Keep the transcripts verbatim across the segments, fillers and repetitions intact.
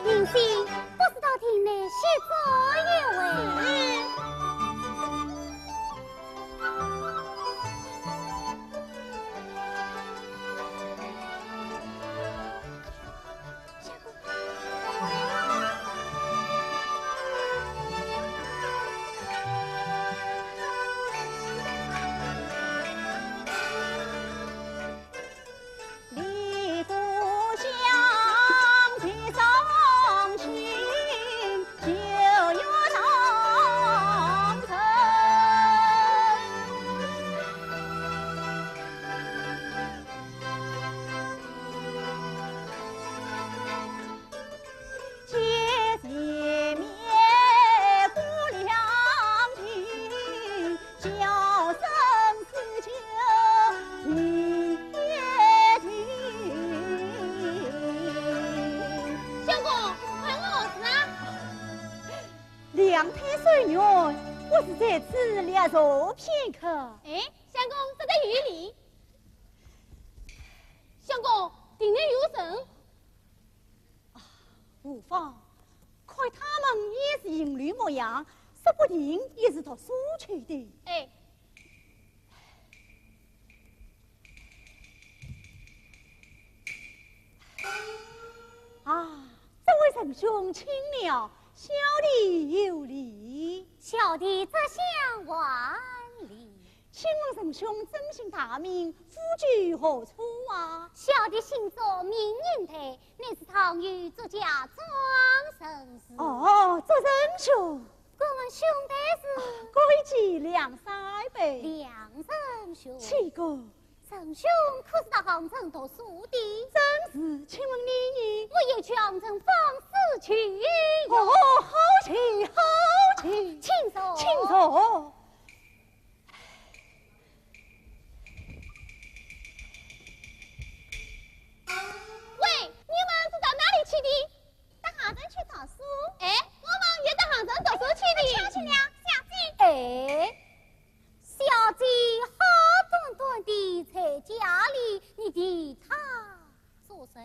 林星，不知道厅内歇坐一会。相公，看我是啊。梁太守元，我是在此略坐片刻。哎，相公，这个有礼。相公，厅内有人。 无妨，看他们也是行旅模样，说不定也是读书去的。哎。啊，这位仁兄请了，小弟有礼。小弟这厢还礼。 请问仁兄尊姓大名，祖籍何处啊？小弟姓祝，名银台，乃是唐寅祝家庄人氏。哦，祝仁兄。敢问兄台是？贵贱梁山伯。梁仁兄。岂可？仁兄可是到杭州读书的？正是，请问你呢？我也去杭州访师去。哦，好极，好极。请坐。请坐。 喂，你们是到哪里去的？到杭州去读书。哎，我们也到杭州读书去的。巧巧了，小姐。哎，小姐好端端地在家里，你替她做甚？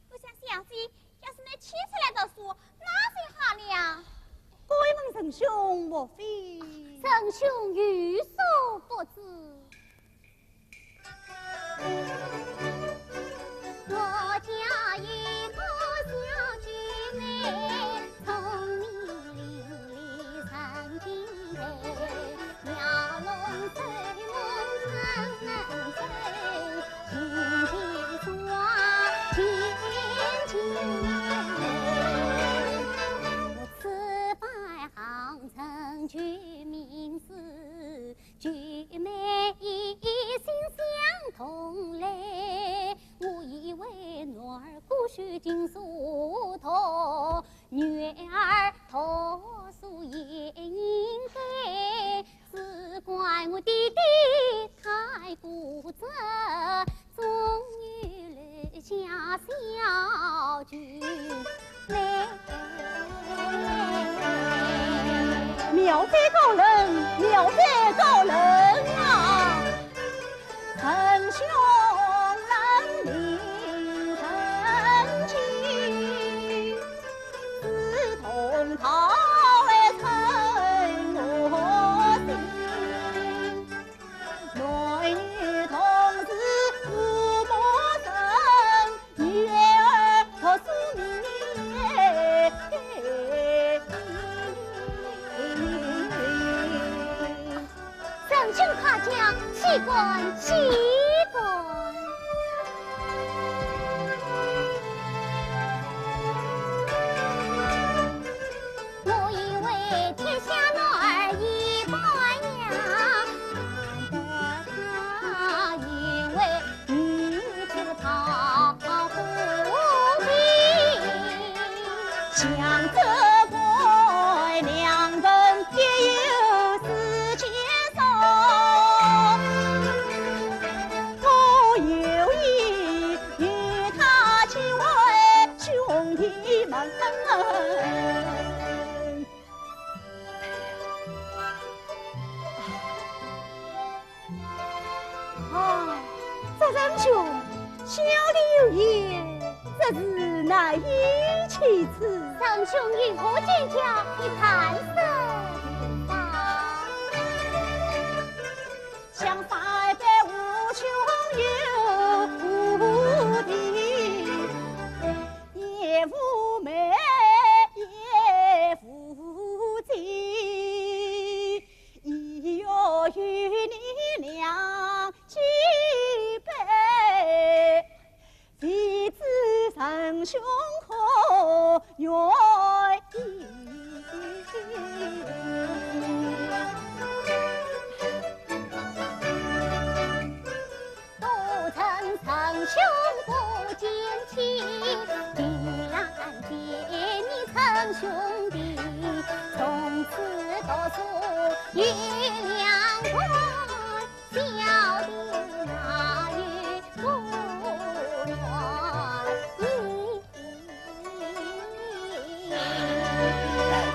我想小姐，要是你去出来读书，那就好了。敢问仁兄莫非？仁兄有所不知。我家有个小姐妹，聪明伶俐人精。 妙哉高人，妙哉高人啊！仁兄来兄，小弟有言，只是难以启齿。长兄有何见教，你坦率吧。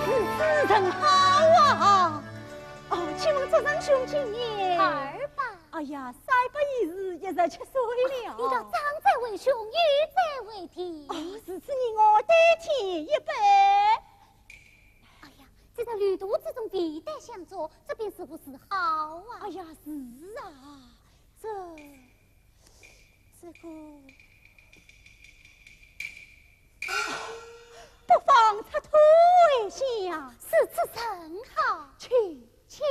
如此甚好啊！哦，请问祝长兄今年？二八。哎呀，三八已是一十七岁了。你倒长则为兄，幼则为弟。哦，如此你我对天一般。哎呀，这在旅途之中必得相助，这便是好事啊。哎呀，是啊，这，这个，不妨出头为下。如此甚好。请。请。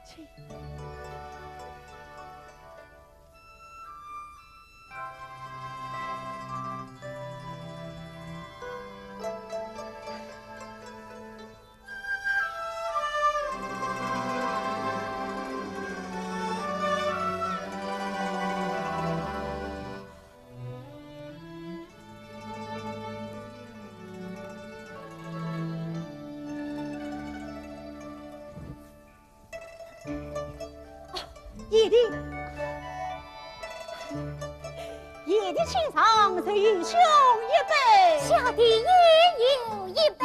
请。贤弟，贤弟请上，受兄一拜。小弟也有一拜。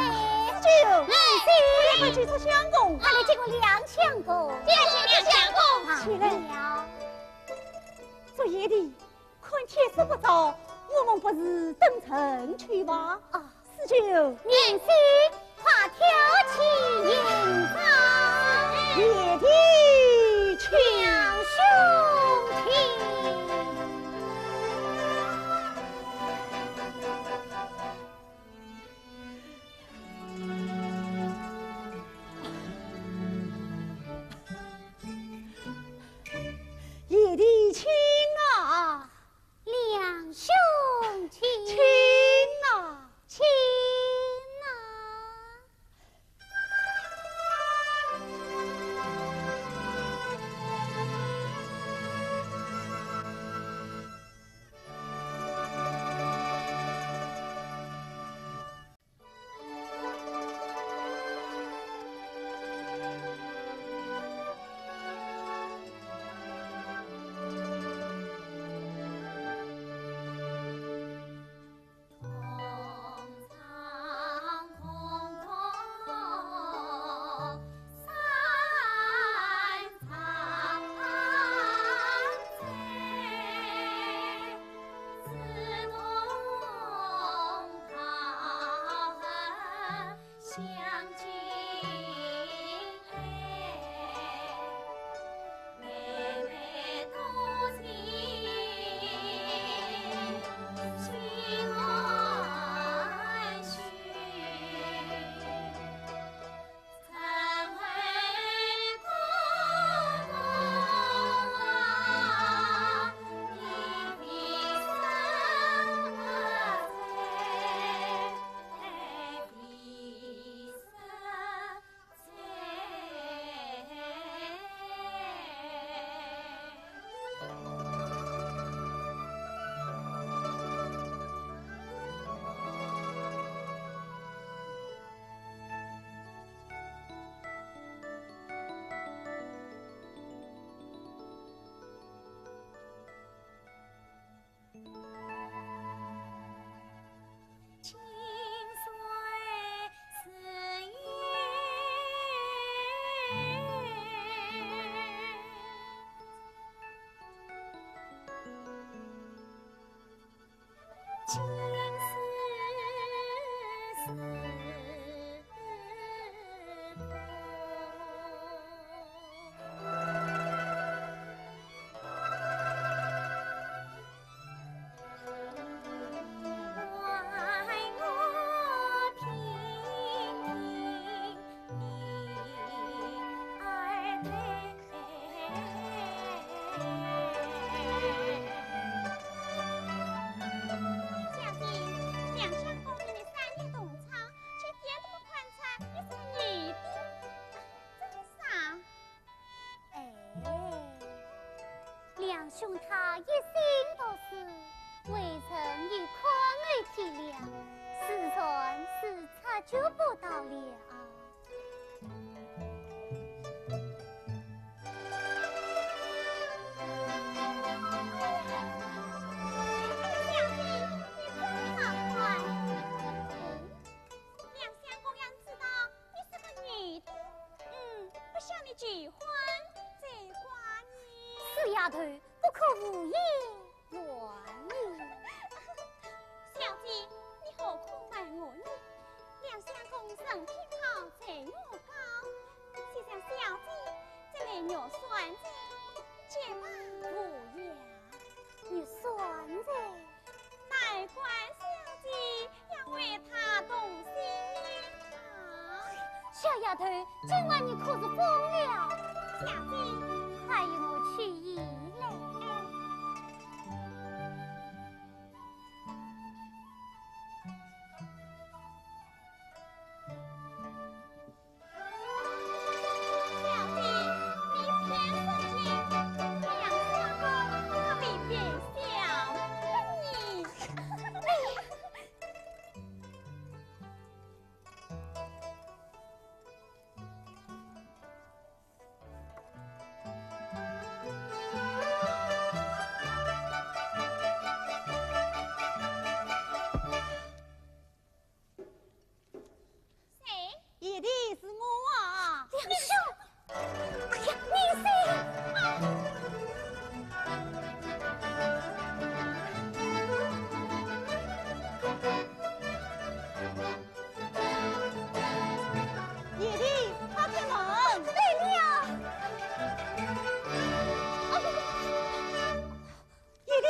酒，来，快去出相公。快来见过梁相公。见过梁相公。起来。了。祝贤弟， 看天色不早，我们不如登城去吧？啊。四九。贤弟，快挑起行装。贤弟，请。梁兄请。 贤弟请啊。梁兄请。请啊。请啊。小姐，两相公你们三年同窗，却一点都不看出你是个女的，真是啊。 哎，梁兄他一心读书，为人又宽厚体谅，自然是察觉不到了。哎呀，小姐，你真好看。嗯，梁相公要知道 你是个女的，嗯，不想你求婚，才怪你。死丫头，不可胡言乱语。小姐，你何苦瞒我呢？梁相公人品好，才华高，就像小姐这位玉算子，绝不无恙。玉算子？ 难怪小姐要为他动心啊。小丫头，今晚你可是疯了？小姐，快与我去医来。哎。 小姐，你偏生气，梁相公他会变小的呢。谁？贤弟，是我啊。梁兄，哎呀，你是？啊！贤弟，快开门。来了。哎呀！ 贤弟，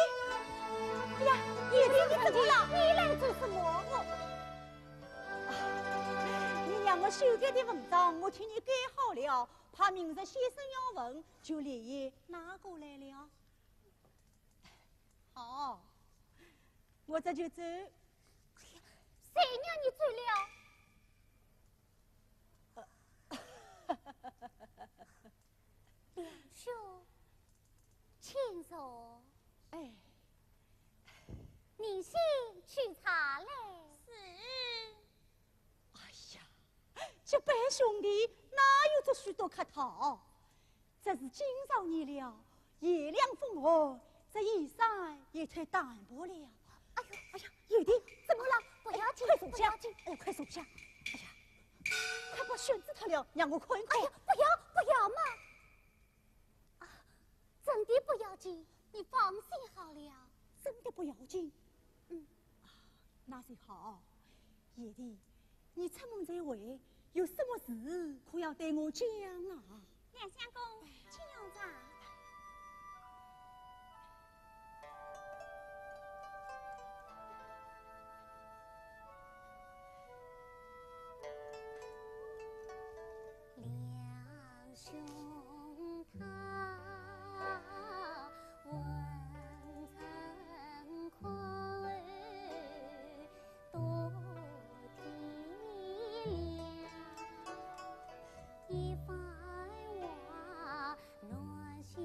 哎呀，贤弟，你怎么了？你来做什么？我，啊，你让我修改的文章，我替你改好了，怕明日先生要问，就连夜拿过来了。好，我这就走。谁让你走了？梁兄， 请坐。哎。您先取茶来。是。哎呀，结拜兄弟，哪有这许多客套？只是今朝热了，夜凉风寒，这衣衫也忒单薄了。哎呦，哎呀，贤弟，怎么了？不要紧，快坐下，不要紧。哎，快坐下。哎呀，快把袖子脱了，让我看一看。哎呀，不要，不要嘛。 啊，真的不要紧，你放心好了。真的不要紧？嗯。啊，那就好。贤弟，你出门在外，有什么事可要对我讲啊？梁相公，请用茶。 梁兄他文成可爱多体谅，一番话难相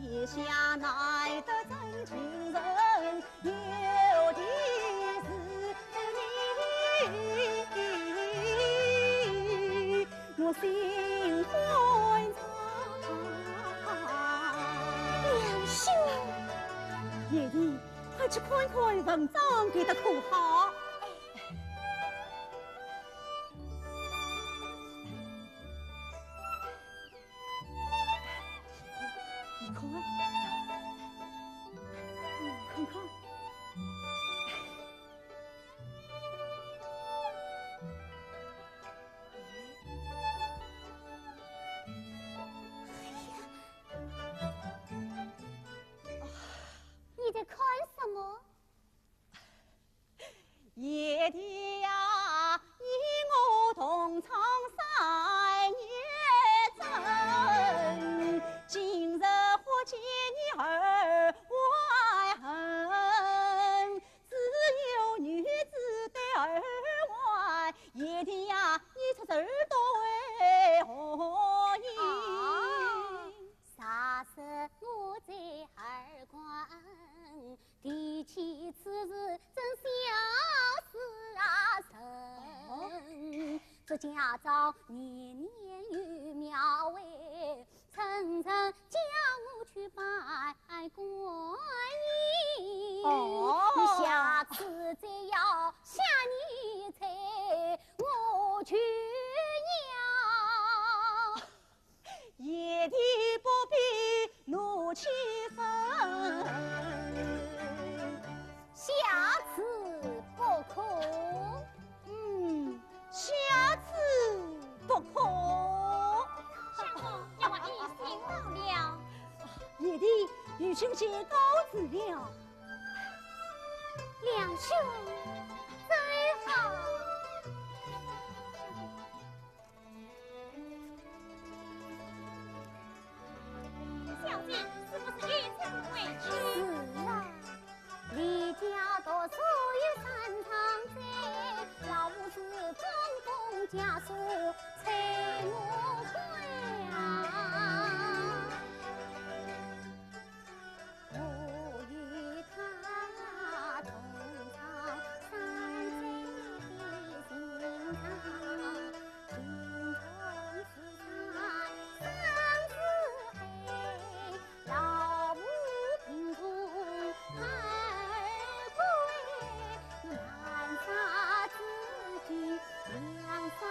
天下难得真情人，有的是你，我心欢畅。梁兄，贤弟，快去看看文章改得可好？ 你看，看看。哎呀，你在看什么？ 贤弟呀，你我同窗三年春，今日忽见你二怀恨，只有女子对二怀，贤弟呀，你出手对何人？啥事我在二关 提起此事真相是啊人。这家庄年年有庙会，春春叫我去拜观音。哦。你下次再要下年再，我去要。 贤弟不必怒气生。下次不可。嗯，下次不可。相公，要我一心到了。贤弟，愚侄告辞了。梁兄，走好。 小姐，是不是有心回去？是啊，离家读书有三趟哉，老夫是封封家书催我回啊。 我与他同唱山水的情长，情长似山，山似海，老夫凭空而归，两沙之间，两山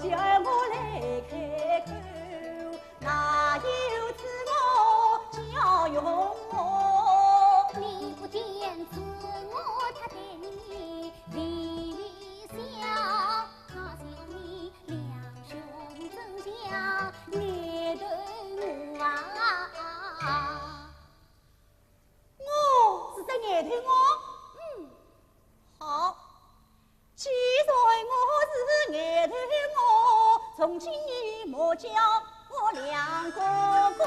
叫我来开口，哪有此物叫用我？你不见自我他对你微微笑，他笑你两兄怎叫难对我啊？我是在难对我？嗯。好，既然我是难对我，从今你莫叫我梁哥哥。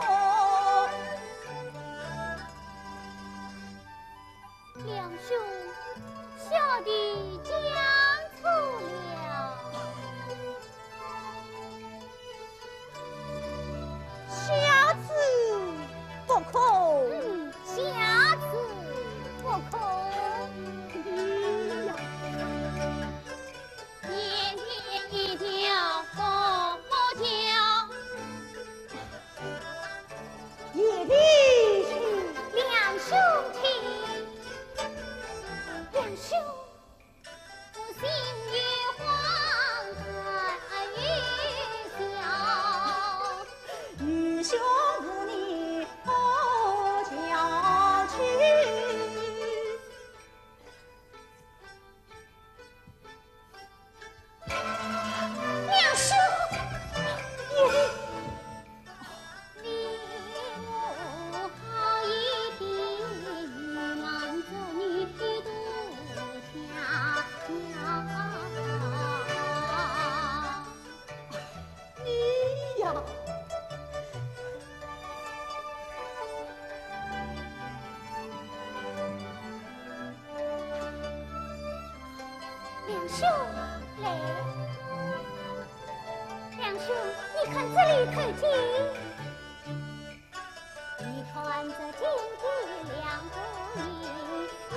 梁兄，小弟讲错了。 下次不可。嗯，下次不可。哎呀，眼前一条红木桥。贤弟请。梁兄请。梁兄。 心与荒唐与笑，愚兄无你可交去。梁兄，你 你呀，梁兄，来，梁兄，你看这里头景。 你看这金的两个影，一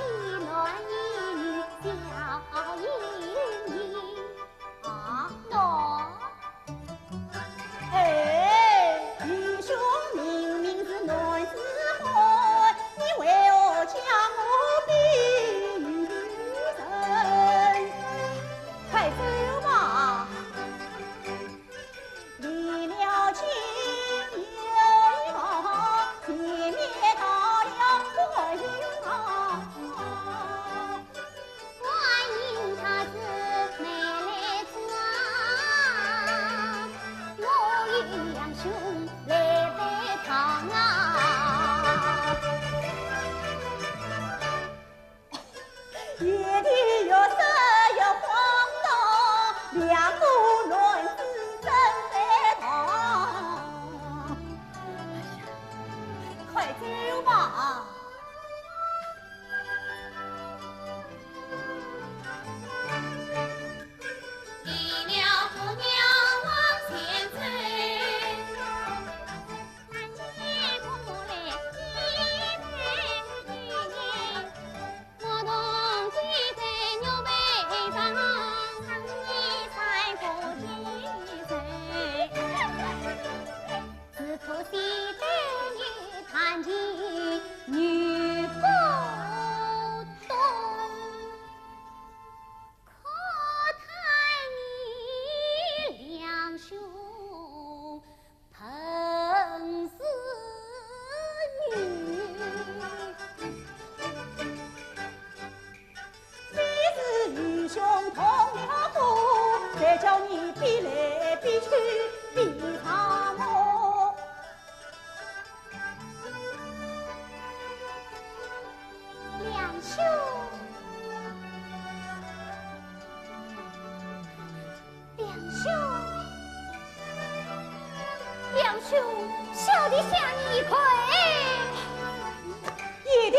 男一女笑盈盈。啊，喏。哎，愚兄明明是男子汉，你为何将我比喻人？快走吧。 离了京又一望，前面到了观音堂。观音她是美丽庄，我与梁兄来拜堂啊。 夜的月色又晃动，两个男子正在唱。哎呀，快走吧。 非是愚兄动了火，才叫你比来比去比上我。梁兄，梁兄，梁兄，小弟向你跪。贤弟。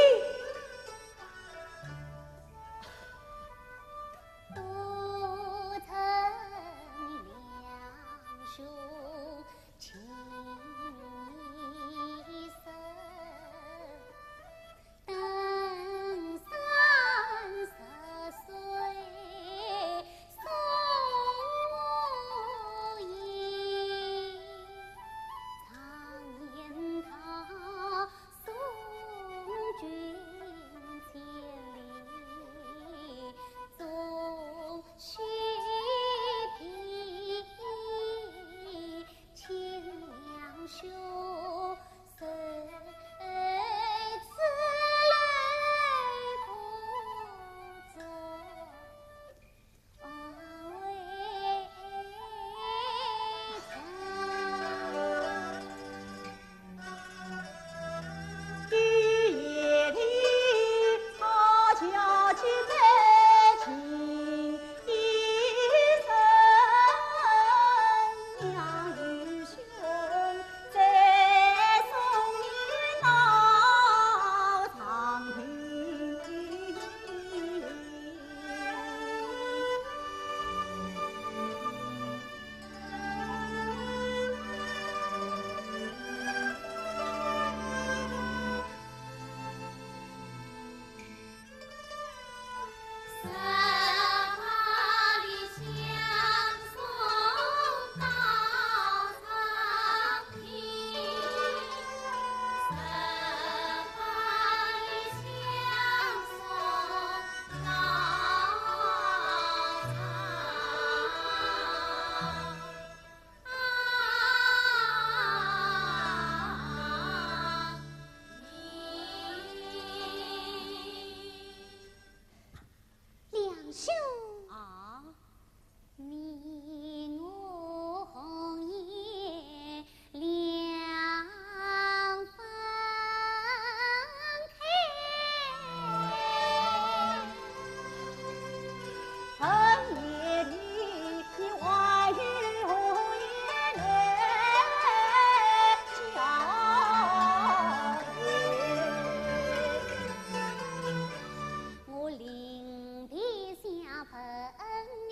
你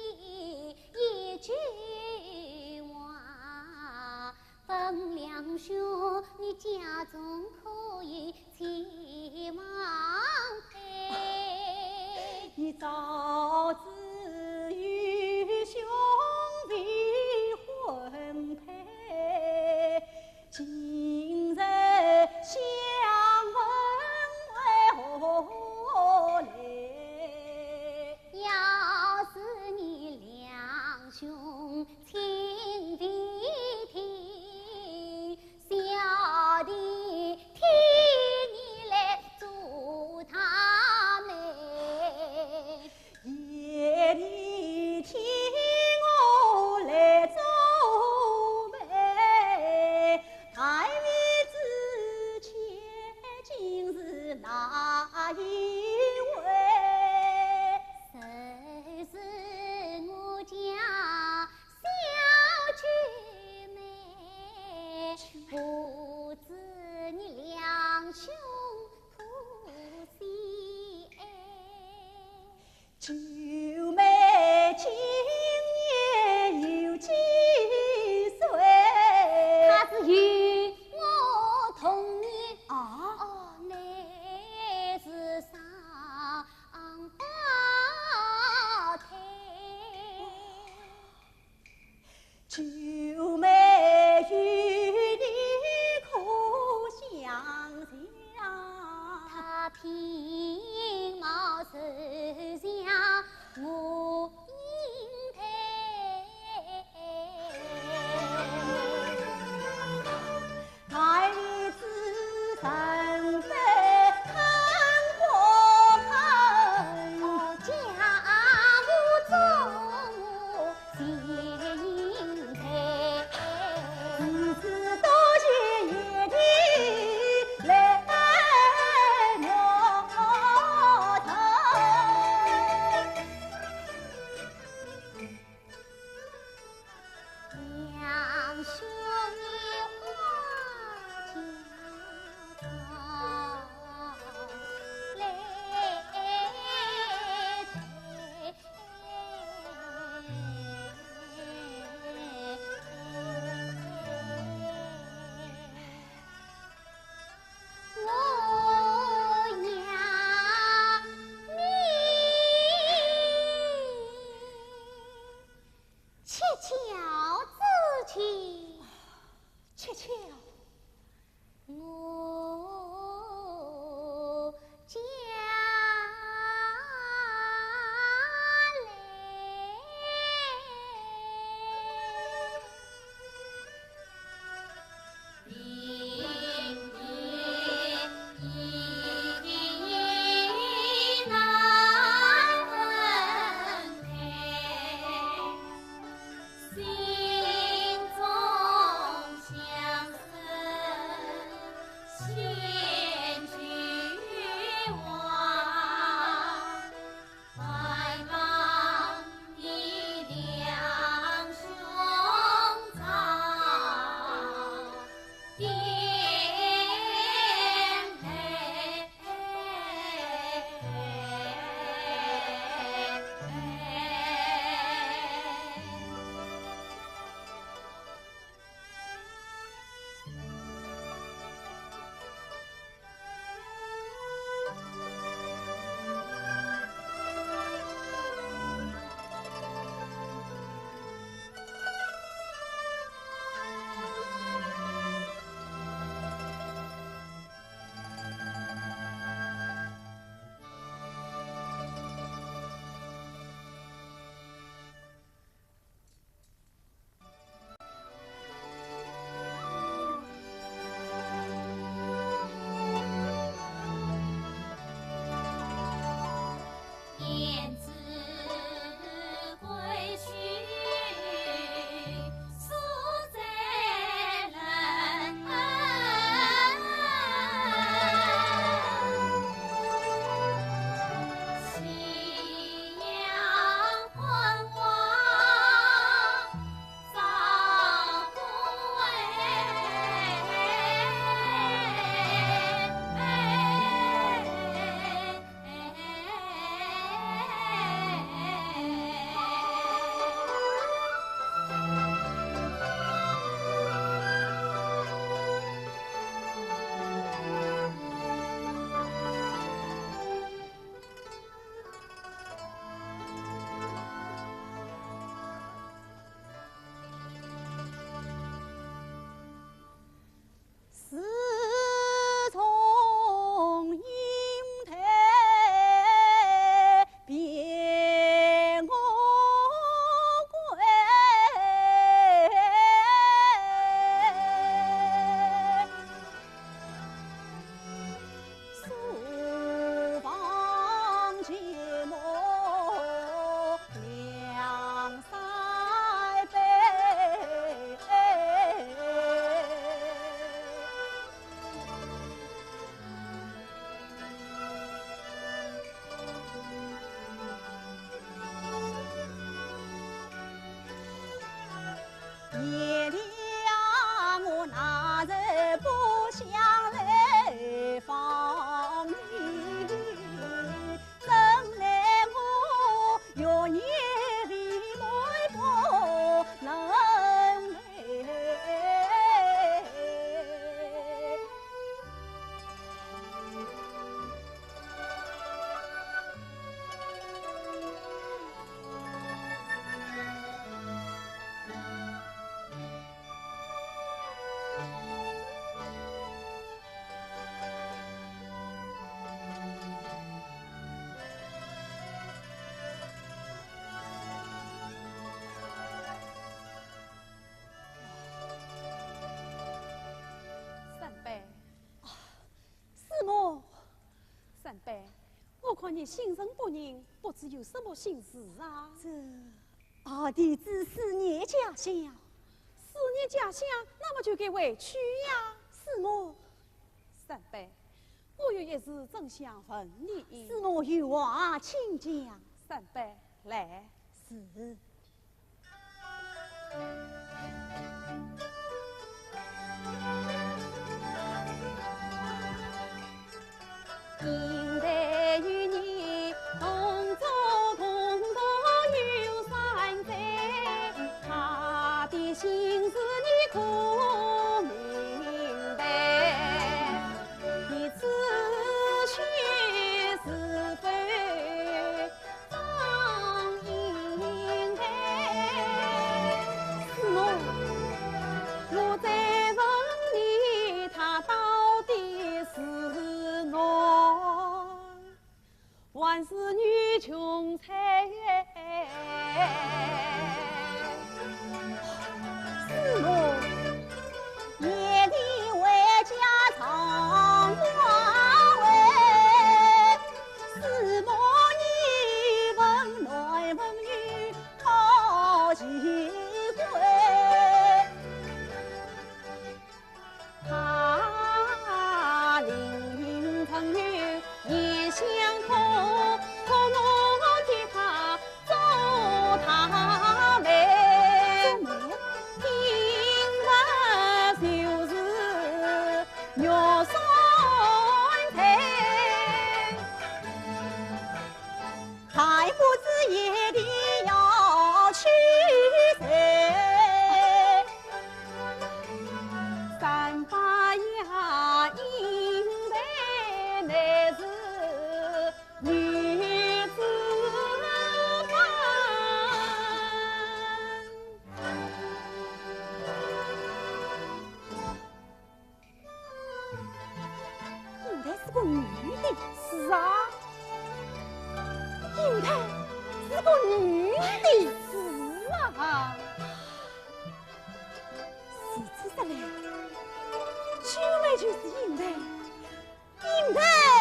一句话，分两兄你家中可以期望。你早知有兄未婚配，今日相问为何来？要是你两兄请弟听，小弟替你来做他媒。也夜里呀，我哪能不想来访你？真奈我月夜里我不能来。 三伯。啊，师母。三伯，我看你心神不宁，不知有什么心事啊？这，二弟子思念家乡。思念家乡，那么就该回去呀。师母。三伯，我有一事正想问你。师母有话请讲。三伯，来。是。 师母，我再问你，他到底是男还是女穷才？师母，夜里回家常忘回， 师母你问男问女好奇怪。他临行曾有一相托，托我替他做大媒。做媒？今日就是 玉山台，还不知夜里要娶谁。三伯呀，应配乃是 女子们。应该是个女的。是啊，应该是个女的。是啊。如此说来，九妹就是应配。 应配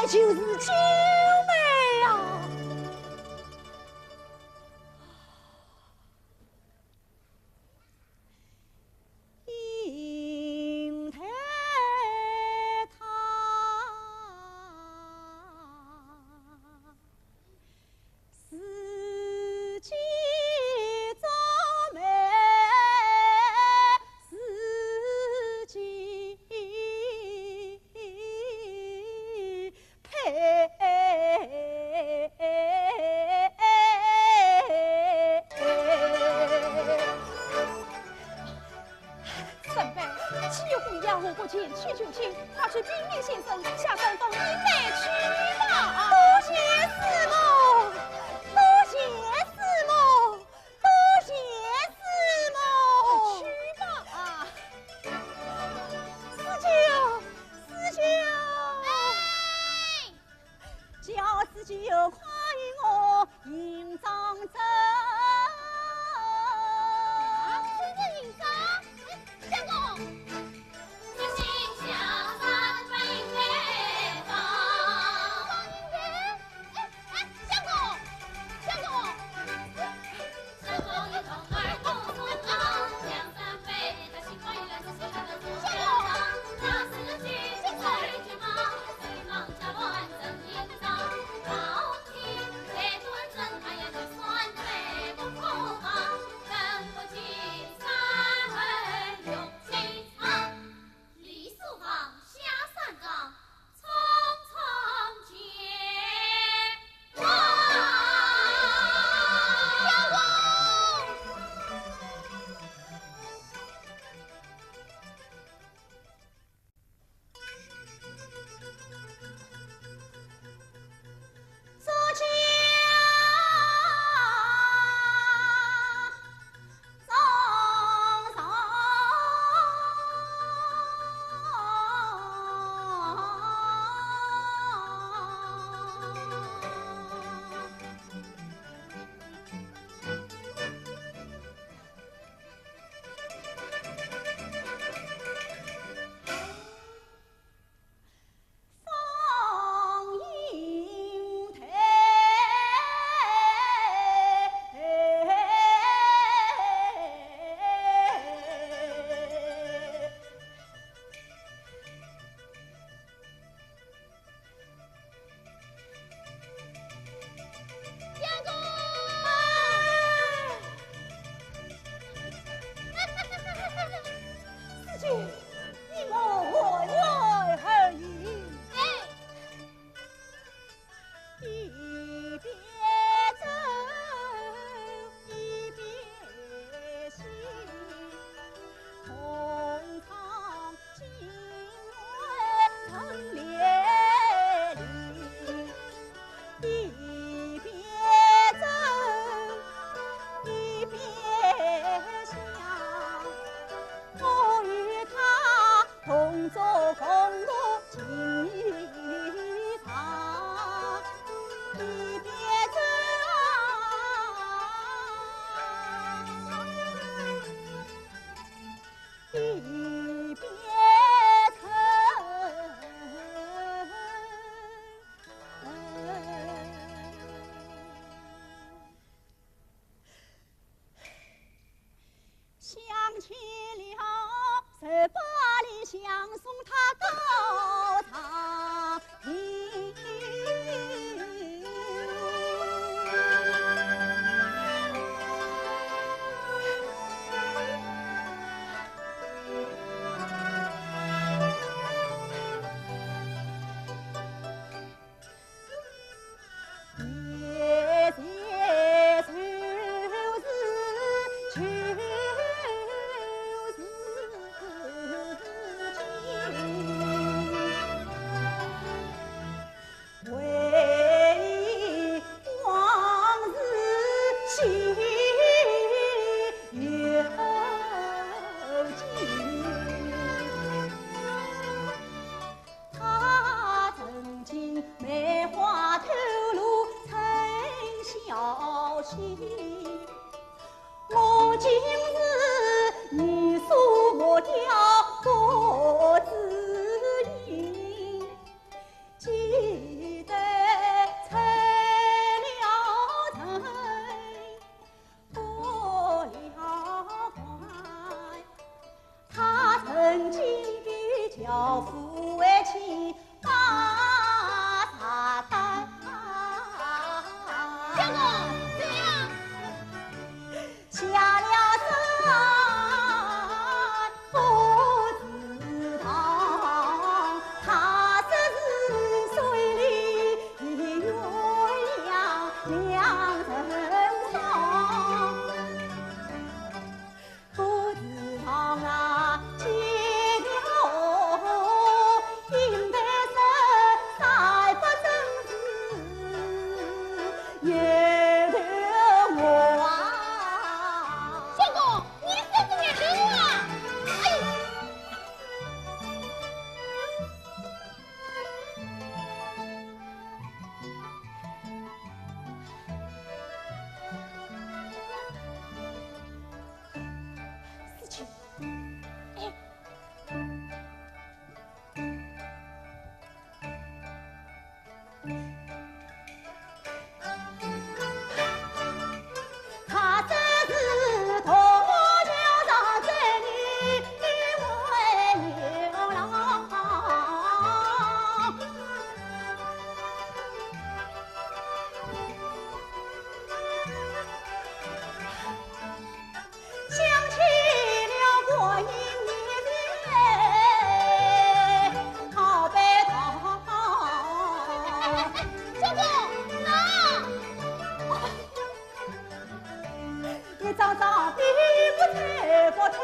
就是九妹啊。应配她 自己做媒，自己配。 三伯，岂有姑爷我不前去求亲，快去禀明先生，下山东迎媒去吧。多谢师母，多谢师母，多谢师母。快去吧。师舅，师舅。哎。 叫师舅快与我行张证。啊，师舅行张？哎，相公。哎，哎，相公。相送他到长亭。他曾经梅花吐露春宵起，我今日你送我雕花枝影，记得拆了人。 过了关，他曾经比樵夫为妻把茶担。相公，怎样？下了山。 不知道他是水里鸳鸯两人双，不知道那街头应得是三不正是也得我啊。相公， 你是不是人啊？哎呦！四舅，哎。 他真是同我叫上这里为牛郎。 想起了观音面前告白道：相公，喏！一张张比不透不透，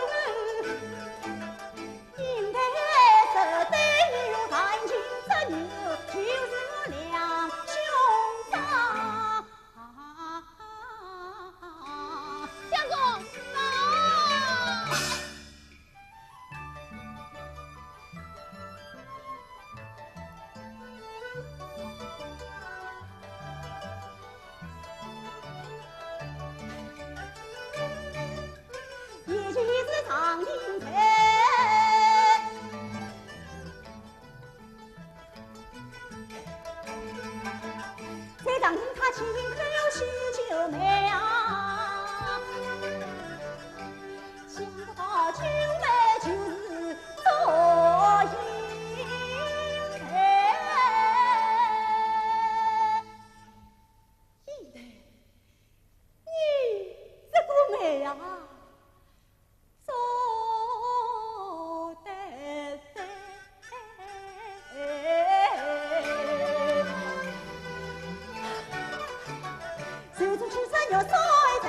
应该是对牛弹琴，这牛就是两兄长。 相公，喏！一起是长亭台。 在长亭台前可有喜酒卖啊？想不到酒卖就是祝英台。英台，你这个美呀！ 做得噻。谁知青山有衰退，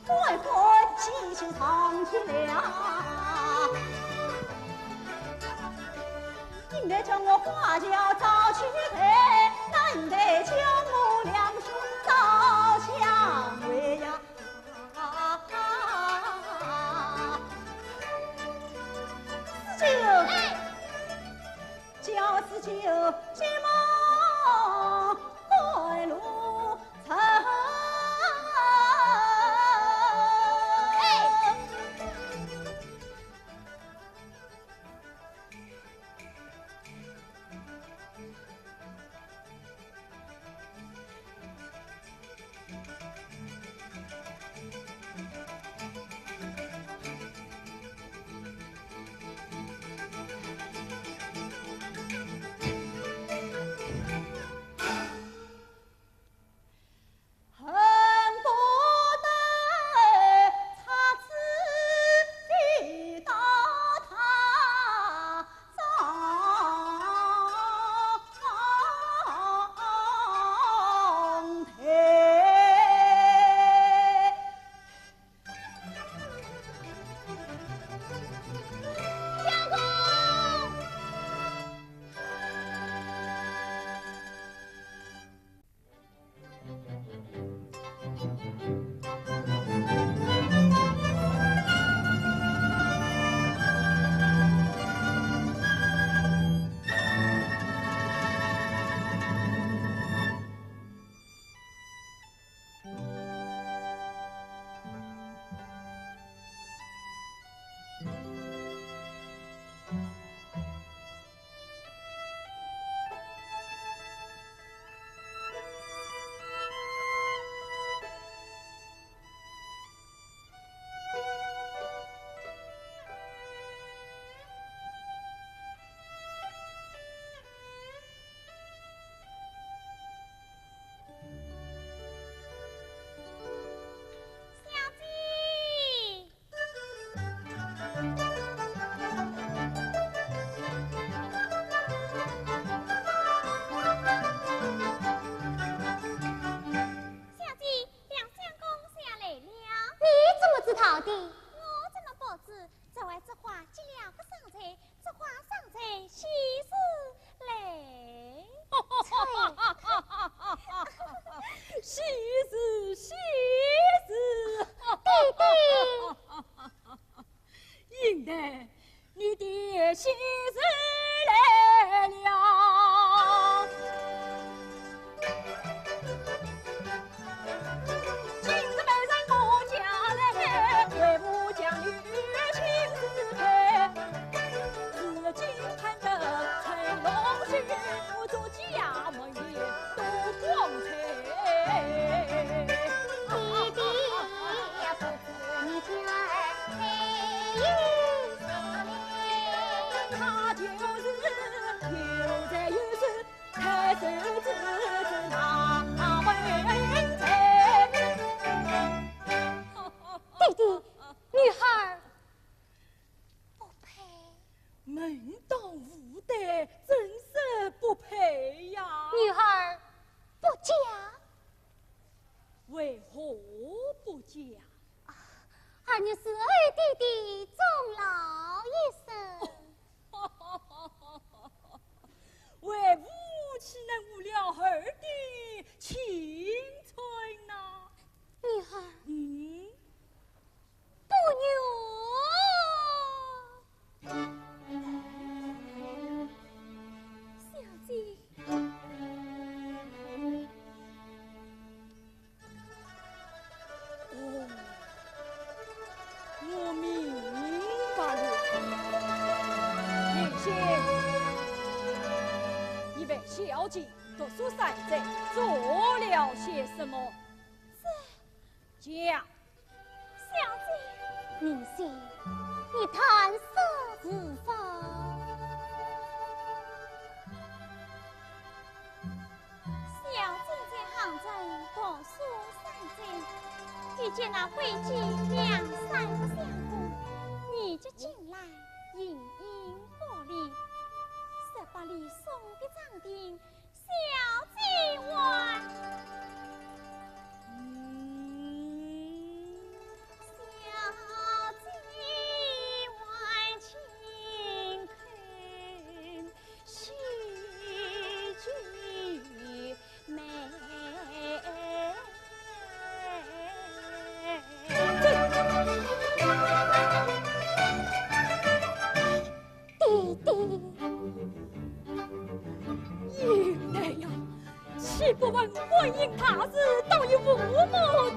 欢欢喜喜唱起了。 应该叫我花轿早去陪，那应该叫我两兄早相会呀。四舅，哎。叫四舅急忙赶路程。哎。不嫁？啊，儿女侍候爹爹终老一生。为父岂能误了儿的青春呐？女儿，嗯？不愿。小姐。 哦，我明白了。云仙，你为小姐读书三载，做了些什么？这，讲。 小姐。云仙，你谈色是否？小姐在杭州读书三载，遇见那闺妓梁山相公，你就进来，形影不离，十八里送别账定， 小姐还。嗯。小姐还，请看喜剧美。 爹爹。云台呀，岂不问婚姻大事，倒与父母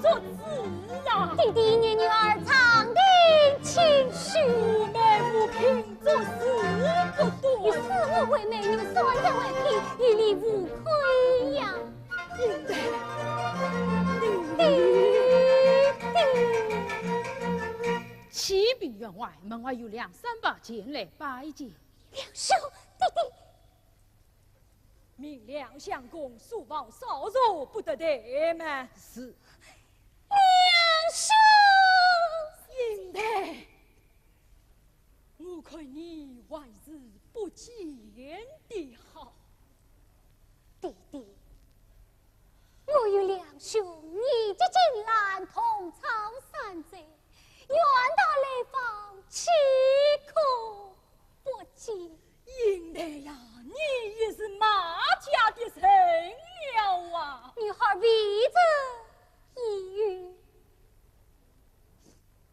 作主啊？爹爹，念女儿长亭亲许。我们无凭作事不断。你视我为美女，算得为婢，于理无亏呀。云台，爹爹。 启禀员外，门外有梁山伯前来拜见。梁兄，爹爹。命梁相公速往少坐，不得怠慢。是。梁兄。云台，我看你还是不见的好。爹爹， 我与梁兄年纪近烂，同窗三载，远道来访，岂可不见？云台呀，你也是马家的人了啊！女儿未曾言语。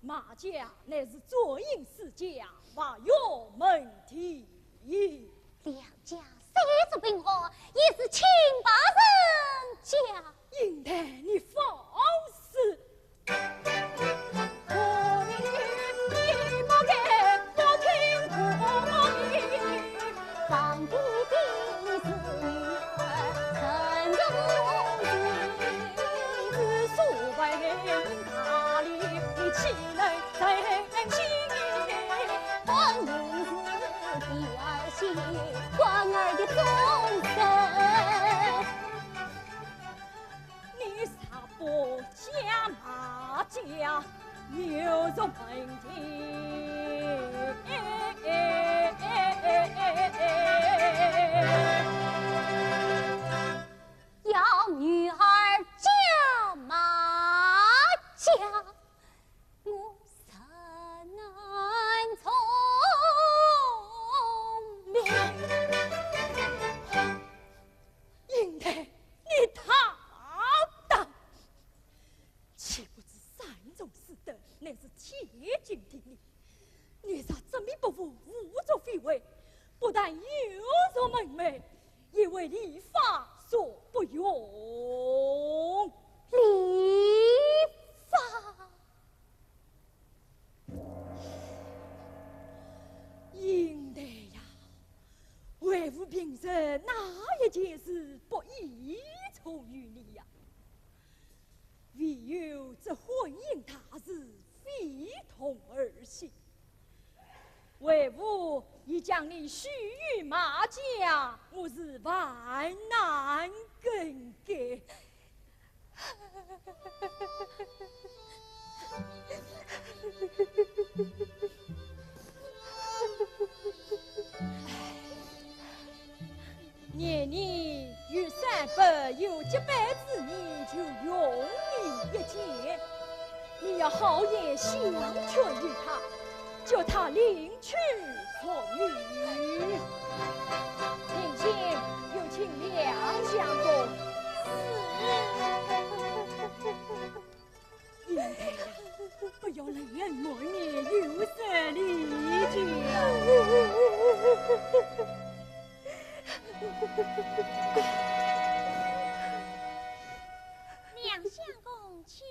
马家乃是纣王世家，外岳门第。梁家虽是贫寒，也是清白人家。云台，你放肆！ 你啥不嫁马家，有什么问题？要女儿嫁马家， 我实难从命。云台，你大胆！岂不知山中四德乃是天经地义，你若执迷不悟，胡作非为，不但有辱门楣，也为礼法所不容。礼法？ 云台呀，为父平日哪一件事不倚从于你呀？唯有这婚姻大事非同儿戏。为父已将你许与马家，我是万难更改。 念你与山伯有结拜之意，就容你一见好言相劝于她，叫她另娶淑女。定亲有请梁相公。是。 不要泪眼满面，有失礼节啊。梁相公，请。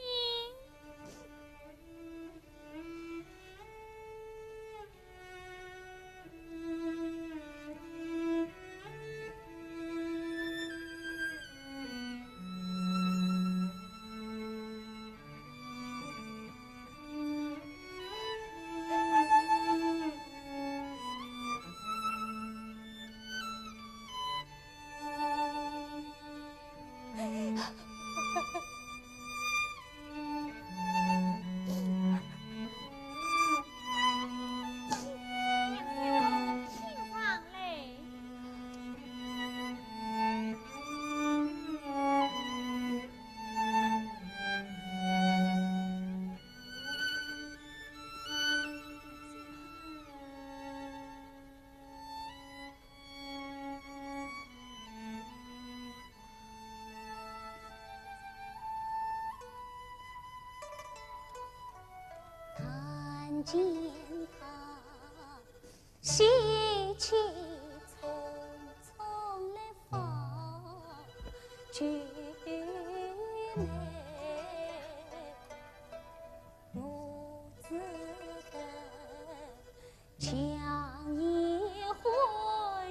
看见她喜气匆匆来访菊梅，我只得 将衣换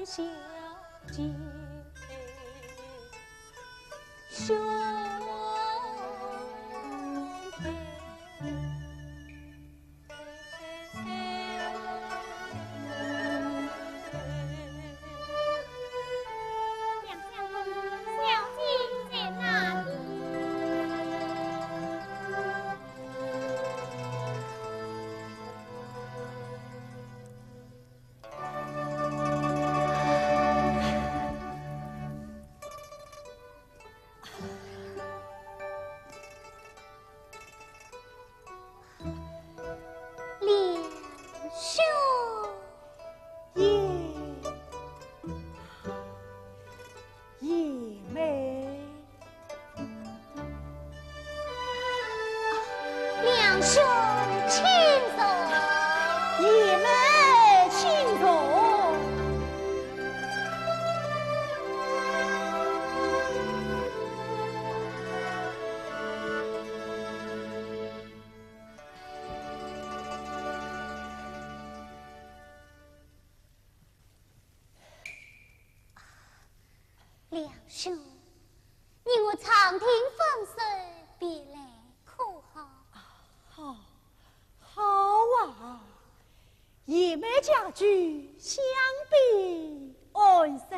笑寄回兄台。梁兄，你我长亭分手，别来可好？好，好啊。 贤妹佳句，想必安生。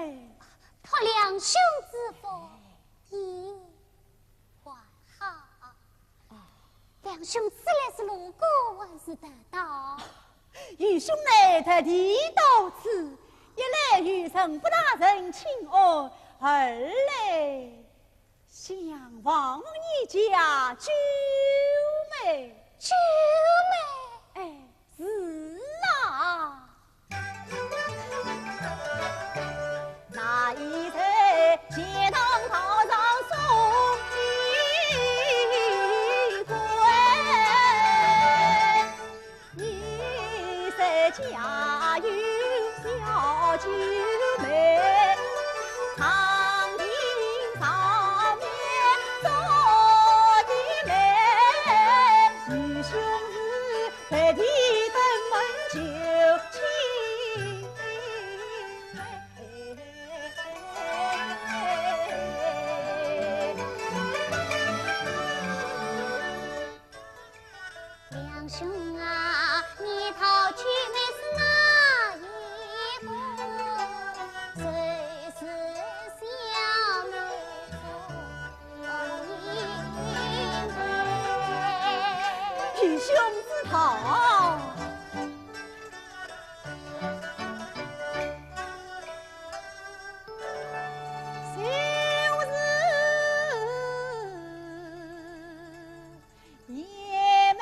托梁兄之福，也还好。梁兄此来是路过，还是得道？愚兄乃特地到此，一来与陈府大人请安，二来 想望你家九妹。九妹？哎，是啊。那一日，钱塘道上送一官，你在家有小九妹，长亭上面做的媒，愚兄是特地登门求亲。 梁兄啊，你讨九妹是哪一个？谁是小妹中的妹？愚兄自讨。就是贤妹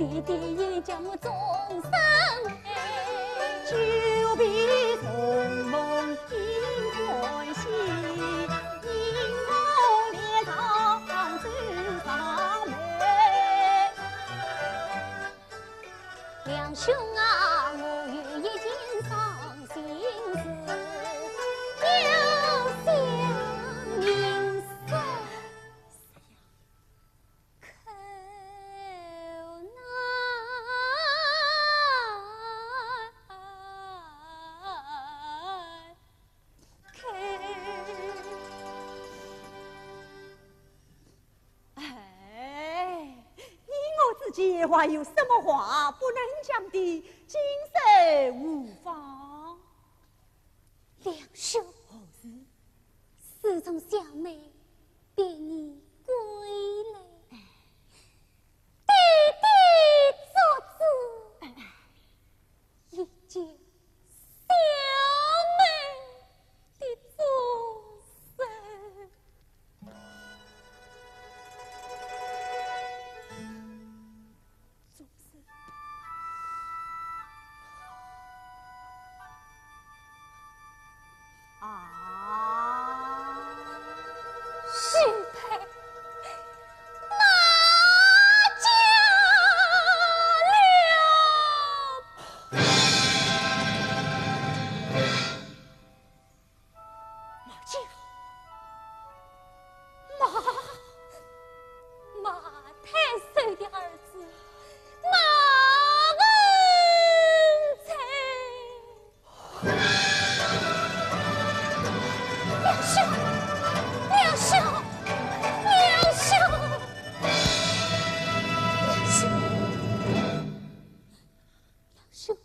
爹爹也将我终身爱，久别重逢心欢喜，因我恋上走上梅。梁兄啊，我有一件伤心事，要向您说。 口难开。哎，你我之间还有什么话不能讲的？今日无妨。梁兄，何事？自从小妹别你归来，爹爹做主，已经小妹的终身。终身。啊，许配马家了。 马家，马，马太守的儿子马文才。梁兄，梁兄，梁兄，梁兄，梁兄。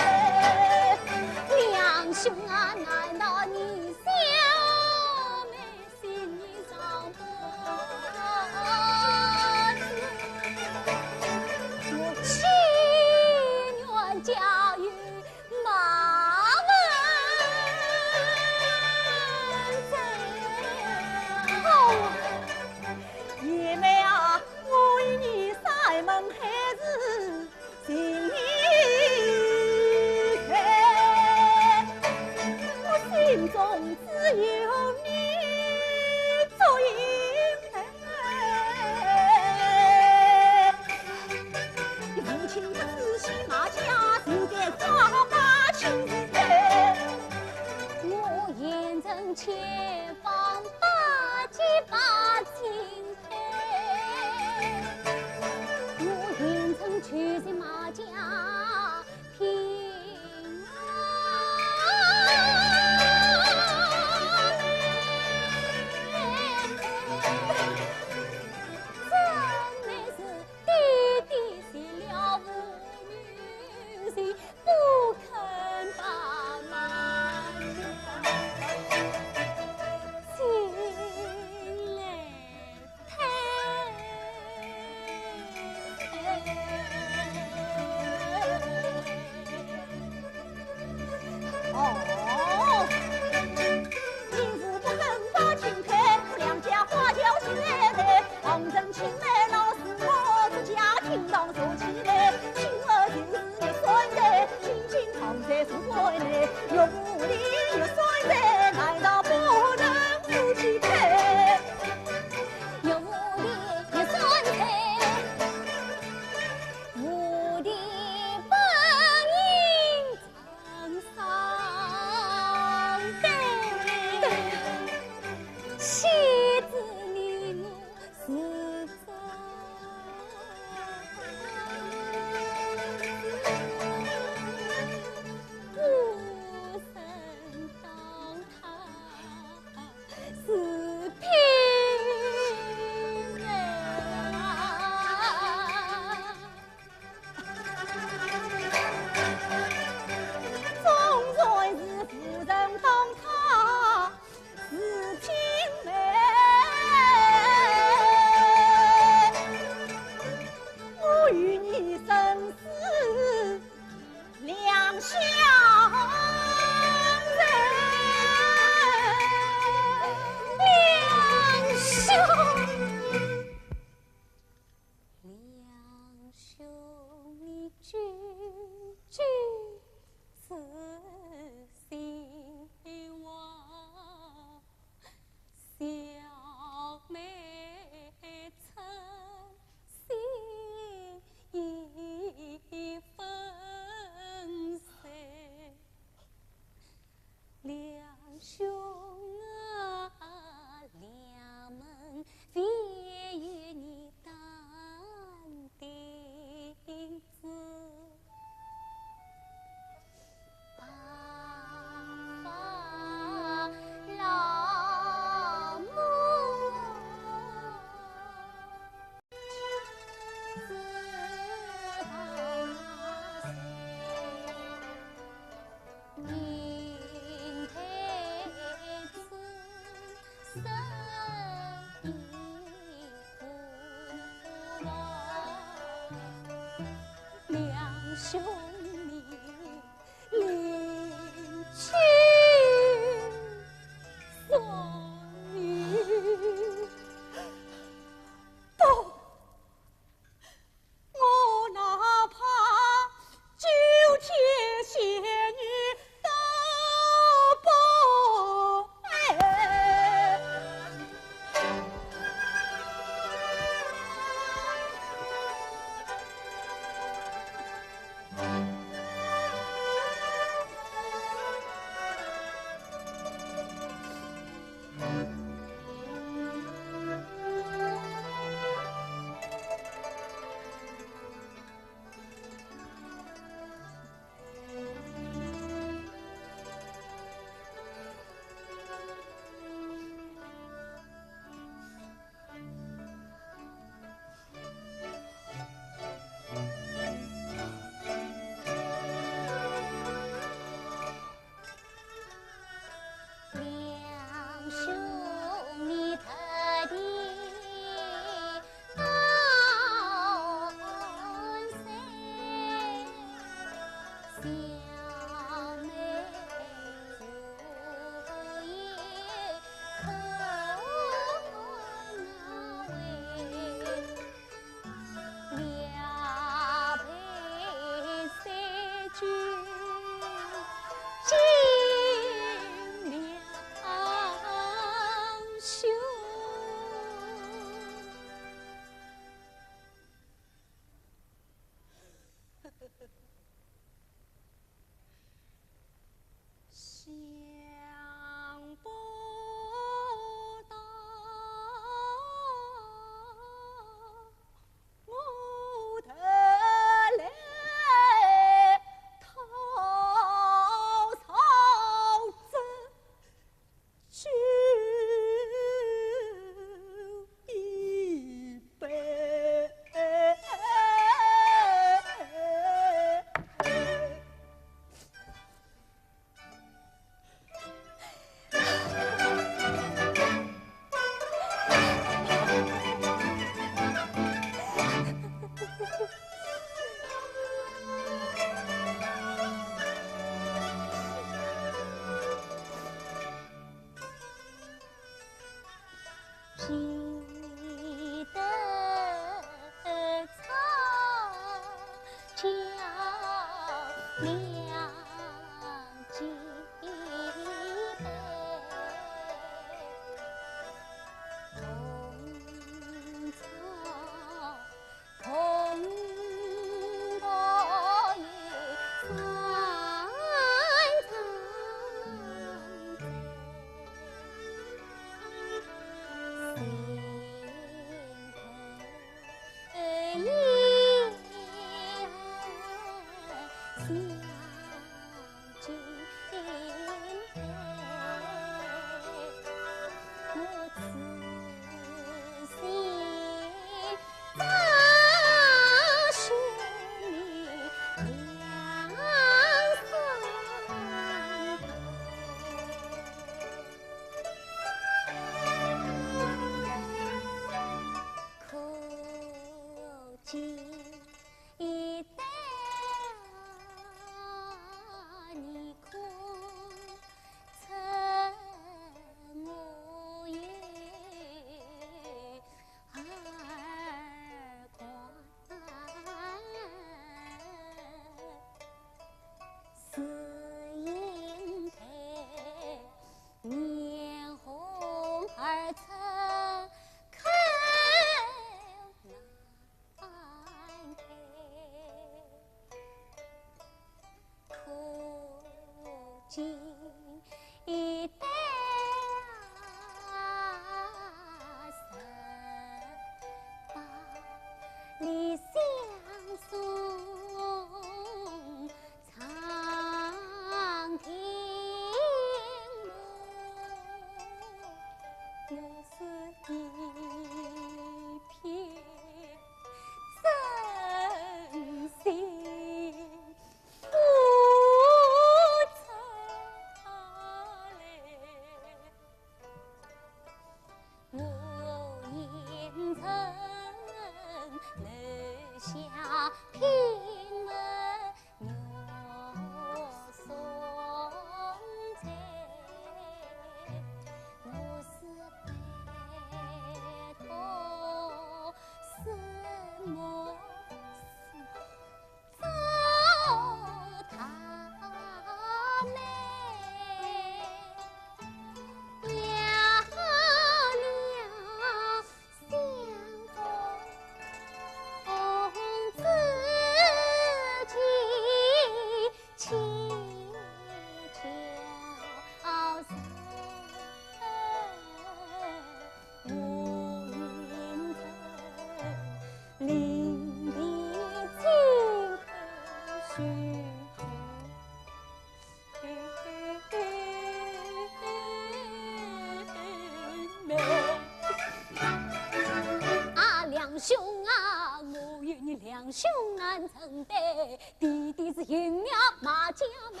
啊，梁兄啊，我与你梁兄难成对，弟弟是赢了马家妹，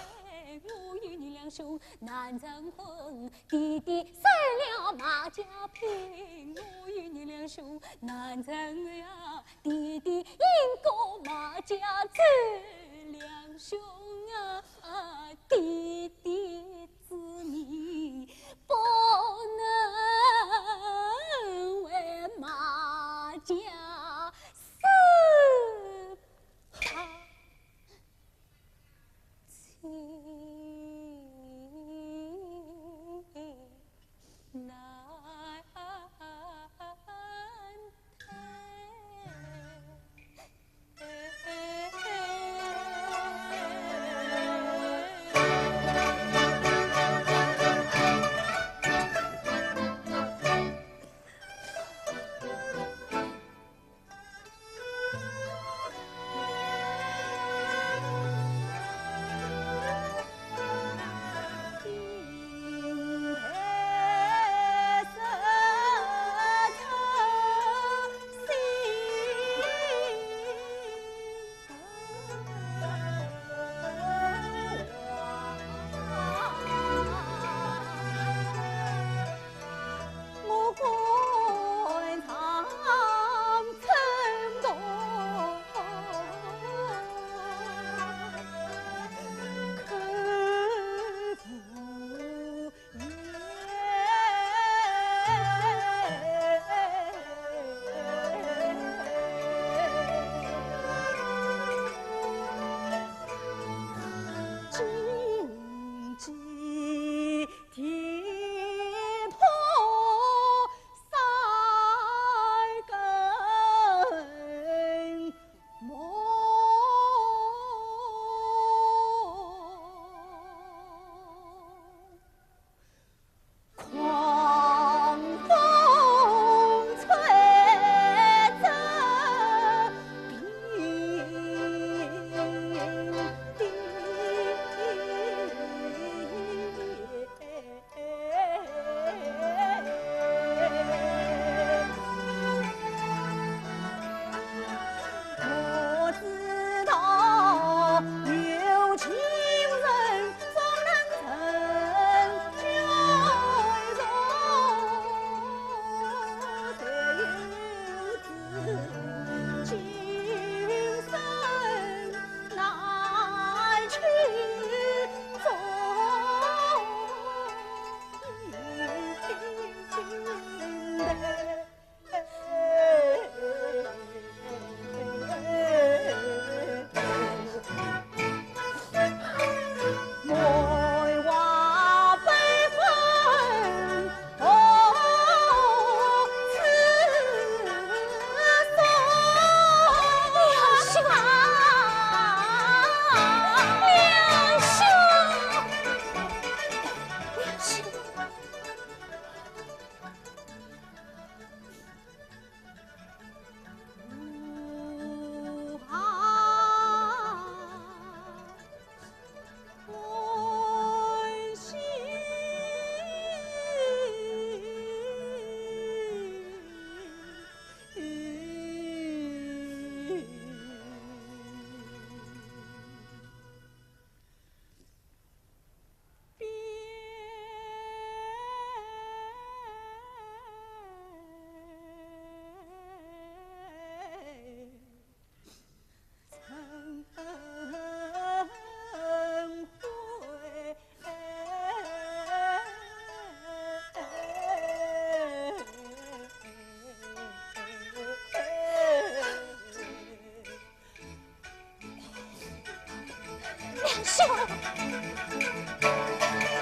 我与你梁兄难成婚，弟弟失了马家聘，我与你梁兄难成啊，弟弟赢过马家子，梁兄啊，弟弟 子民不能为马家死抛弃。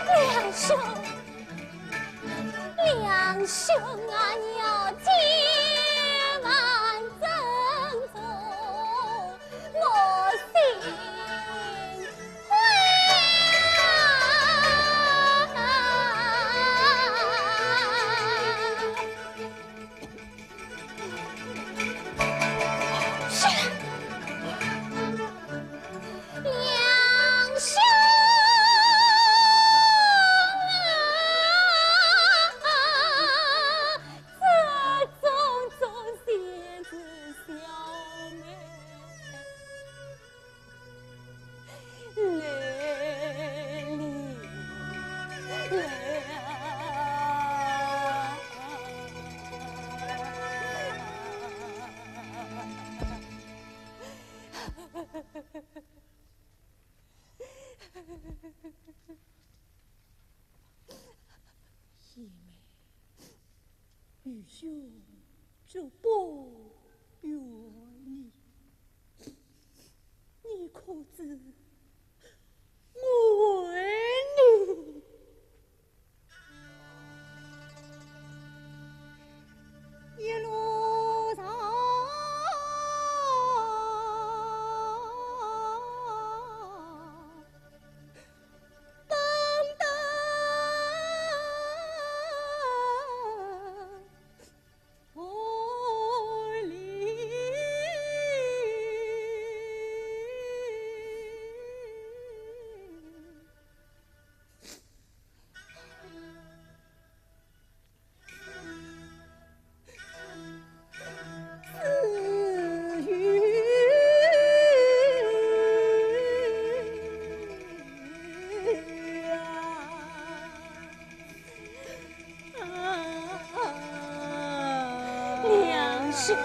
梁兄，梁兄啊，你要千万珍重我心。 贤妹，愚兄这般怨你，你可知我为你 一路上奔奔波波。 梁兄。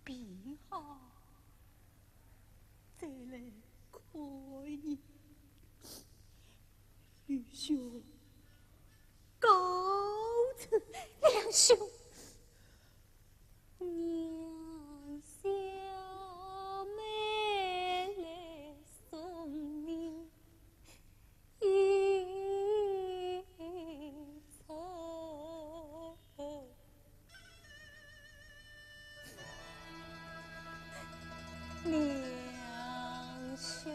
病好，再来看你。愚兄告辞。梁兄，娘小妹来送你一程。 娘兄。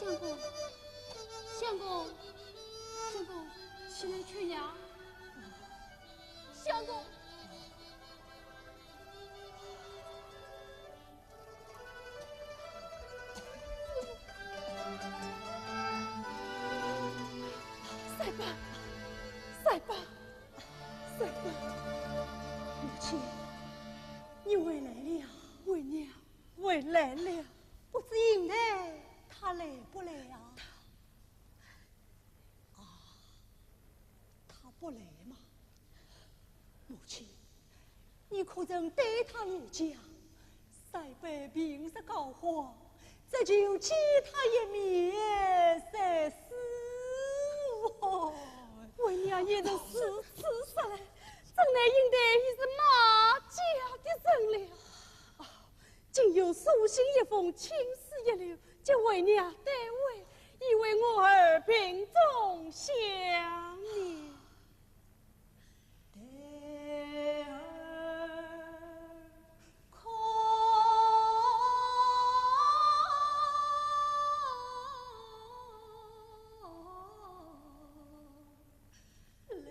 相公，相公，相公，起来吃药。相公。 三伯，三伯，三伯。母亲，你回来了。为娘回来了。不知英台她来不来啊？啊，她不来嘛。母亲， 你可曾对她言讲，三伯平日告化，只求见她一面才释怀。为娘也是如此说来，怎奈英台已是马家的人了。啊，今有书信一封，亲书一留，叫为娘代回，以慰我儿病重想念。 待儿空来。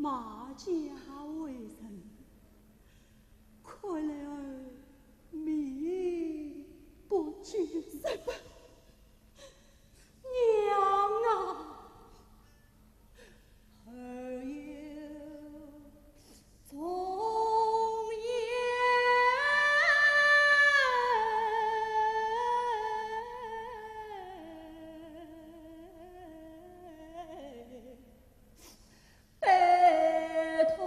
马家为人，看来儿命不久。什么？娘啊！儿有忠言拜托。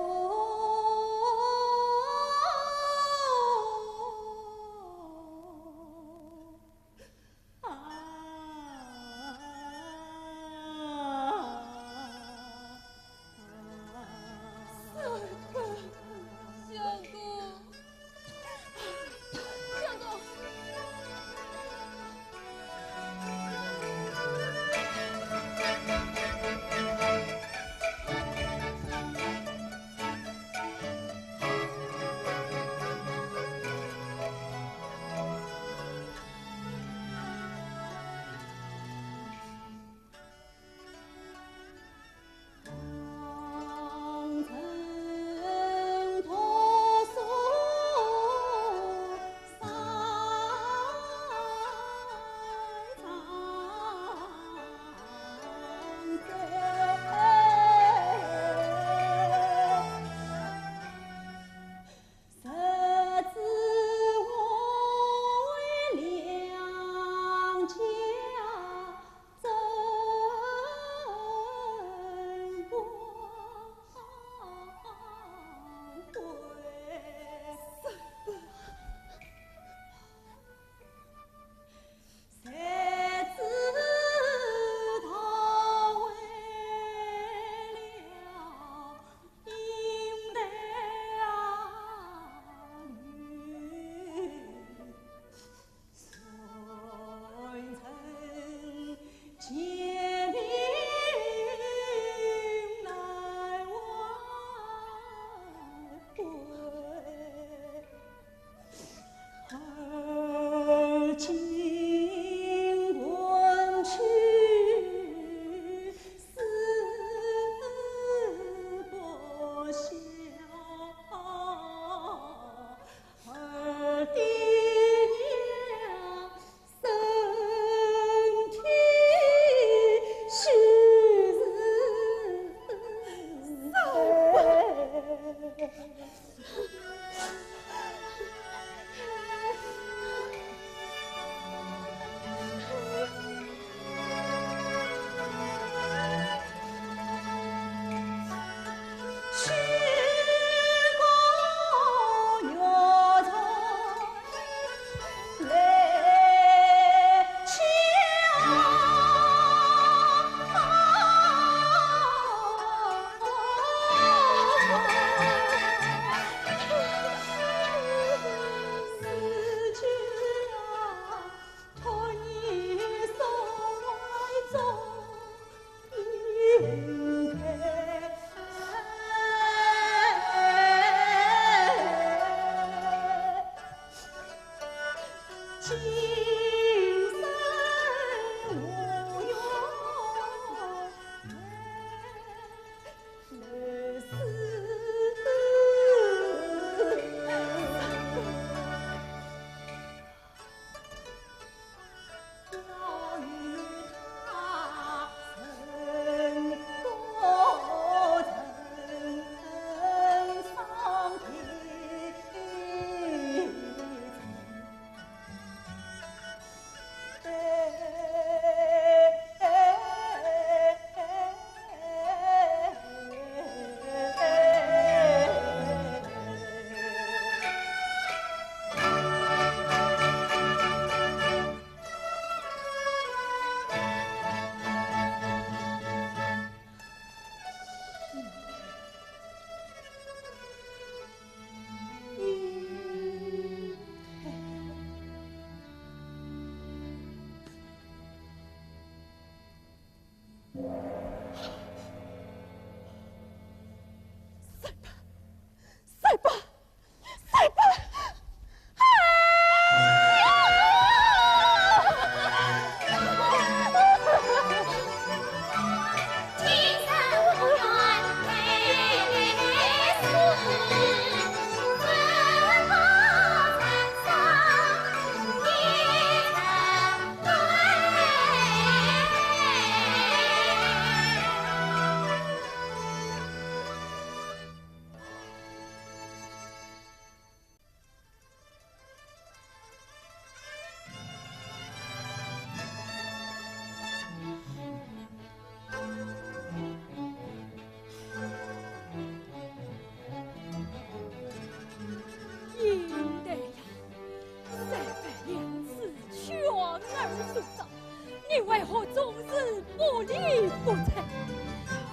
你为何总是不离不弃？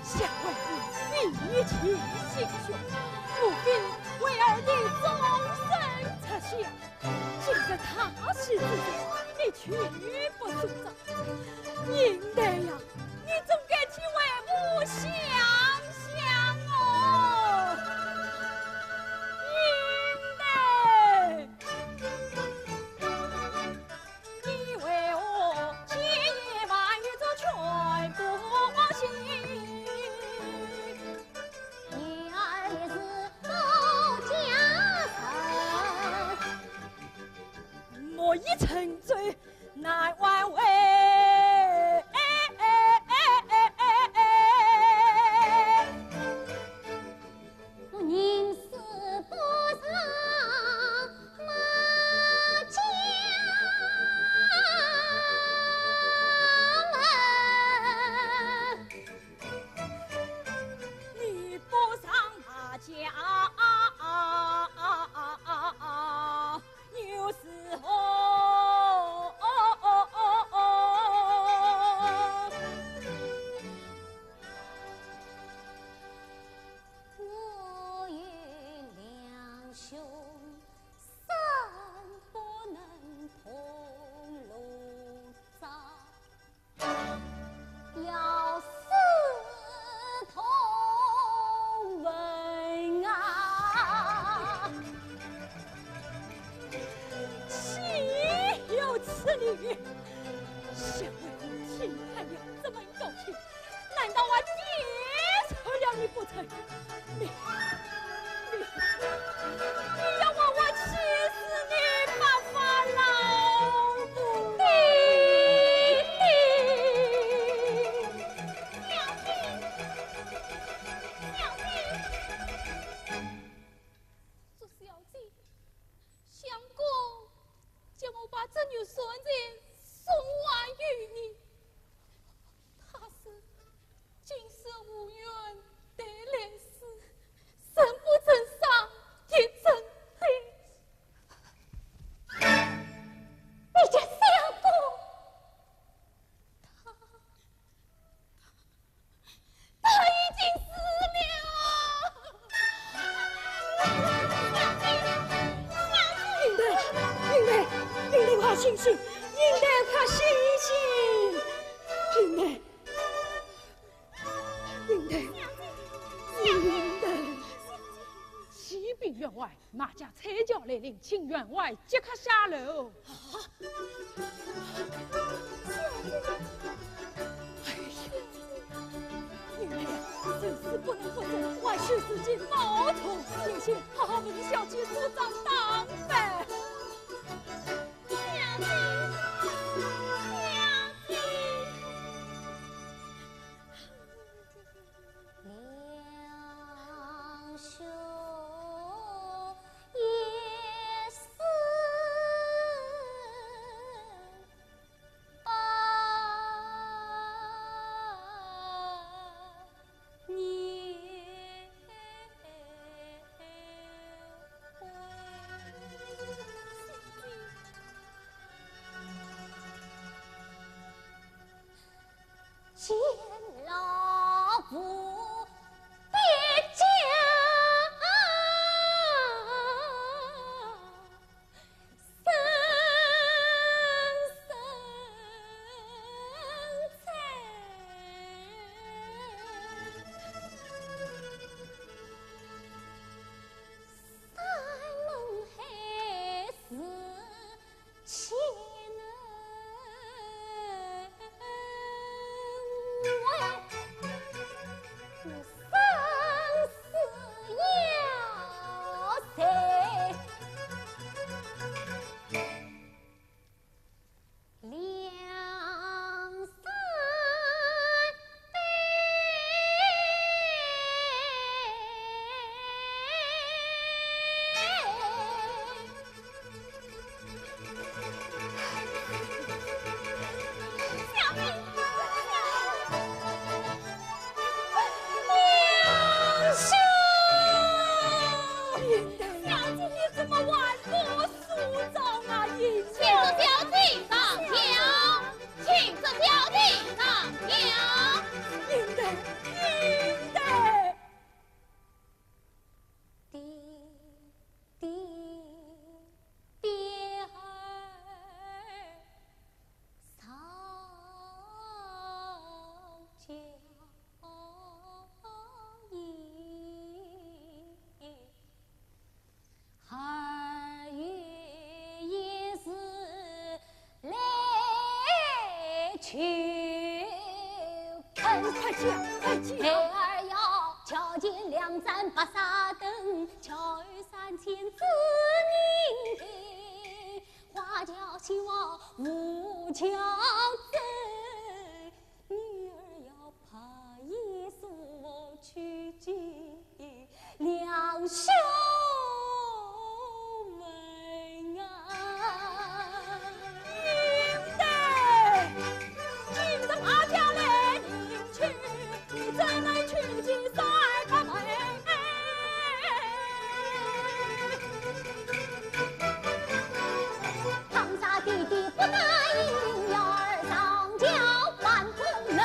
想为你费尽心血，无非为儿的终身着想。今日他死之日，你却不送葬。应得呀，你总该替为母想想哦。应得。 你为我千言万语做全不信，言而立事不假神。莫以沉醉难挽回。我宁死不上马家门。你不上马家又是何？我与梁兄生不能同炉灶，要死同坟啊！岂有此理！想为你轻看了这门高亲， 难道俺爹出了你不成？你，你，你要把我气死你不法老母！你，你，小姐，小姐，祝小姐，相公叫我把这玉簪子送还于你。 他说，今世无缘待来世，人不成双，天成地。你家相公，他，他已经死了。应得，应得，应得快醒醒，应得快醒醒，应得。 应得，应得。启禀员外，马家催轿来临，请员外即刻下楼。啊？哎呀，应得，人死不能复生，还需自己冒充，醒醒，好好为小姐梳妆打扮。 你去奔。快讲，快讲！孩儿要桥前两盏白纱灯，桥后三千子民听。花轿喜我无桥走，女儿要爬一座去见 两兄妹啊。应得，今日马家来迎娶，你怎能去见三个妹？倘若爹爹不答应，女儿上轿万不能。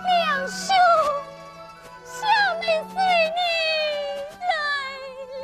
梁兄，小妹随你来了。